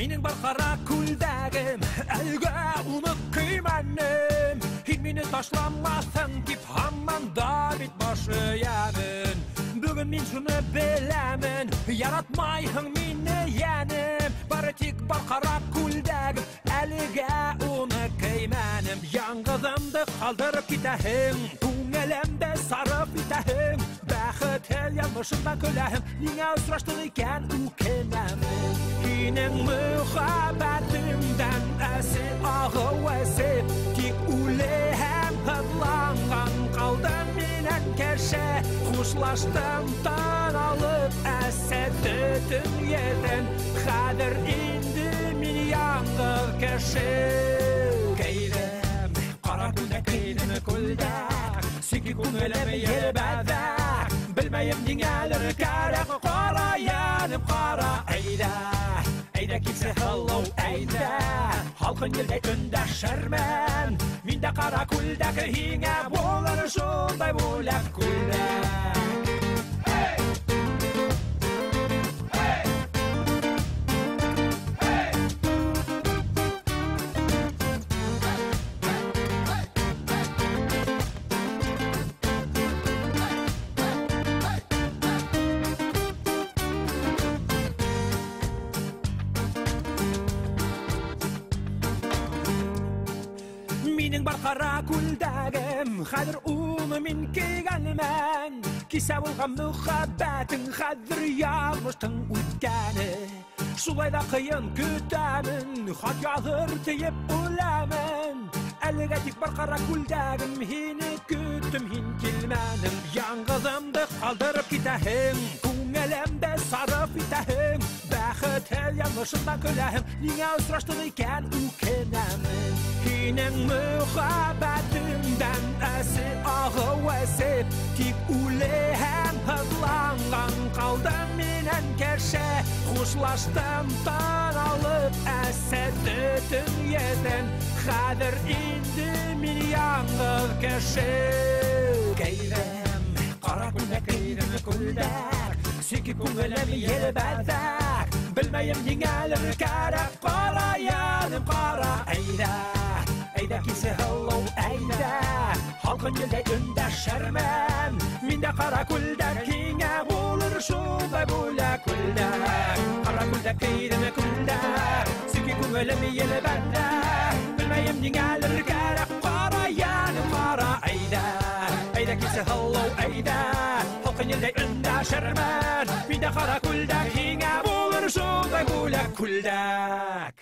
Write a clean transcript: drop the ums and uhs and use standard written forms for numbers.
Минең бар ҡара күлдәгем, әлгә уны кеймәнем. Һин мине ташламаҫһың тип һаман да бит баш эйәмен. Бөгөн мин шуны беләмен, яратмайһың мине, йәнем. Бары тик бар ҡара күлдәгем, әлегә уны кеймәнем. Яңғыҙымды ҡалдырып китәһең, күңелемде сарыф итәһең. Бәхетһеҙ яҙмышымдан көләһең, ниңә осраштыҡ икән, үкенәмен. Һинең мөхәббәтеңдән әсе ағыу эсеп, тик үле һәм һыҙланған ҡалдым минән кеше. Хушлаштым тын алып әсе төтөн елдән, хәҙер инде мин яңғыҙ кеше. Кейҙем ҡара күлдәк, кейҙем күлдәк, сөнки күңелем елбәҙәк. Белмәйем ниңәлер кәрәк, ҡара йәнем, ҡара. Әйҙә, әйҙә килсе һылыу, әйҙә, һалҡын елдәй өндәшермен. Мин дә ҡара күлдәк, һиңә булыр шундай бүләк күлдәк. Минең бар ҡара күлдәгем, хәҙер уны мин кейгәнмен. Кисә булған мөхәббәтең, хәҙер яҙмыштың үткәне. Шулай ҙа ҡыйын көтәмен, хат яҙыр тиеп үләмен. Әлегә тик бар ҡара күлдәгем, һине көттөм, һин килмәнең. Яңғыҙымды ҡалдырып китәһең, күңелемде сарыф итәһең. Бәхетһеҙ яҙмышымдан көләһең, ниңә осраштыҡ икән, үкенәмен. Һинең мөхәббәтеңдән әсе ағыу эсеп, тик үле һәм һыҙланған ҡалдым минән кеше. Хушлаштым тын алып әсе төтөн елдән, хәҙер инде мин яңғыҙ кеше. Кейҙем ҡара күлдәк, кейҙем күлдәк, сөнки күңелем елбәҙәк. Белмәйем ниңәлер кәрәк, ҡара йәнем, ҡара. Әйҙә, әйҙә килсе һылыу, әйҙә, һалҡын елдәй өндәшермен. Мин дә ҡара күлдәк, һиңә булыр шундай бүләк күлдәк. Ҡара күлдәк, кейҙем күлдәк, сөнки күңелем елбәҙәк. Белмәйем ниңәлер кәрәк, ҡара йәнем, ҡара. Әйҙә, әйҙә килсе һылыу, әйҙә, һалҡын елдәй өндәшермен. Мин дә ҡара күлдәк, һиңә булыр шундай бүләк күлдәк.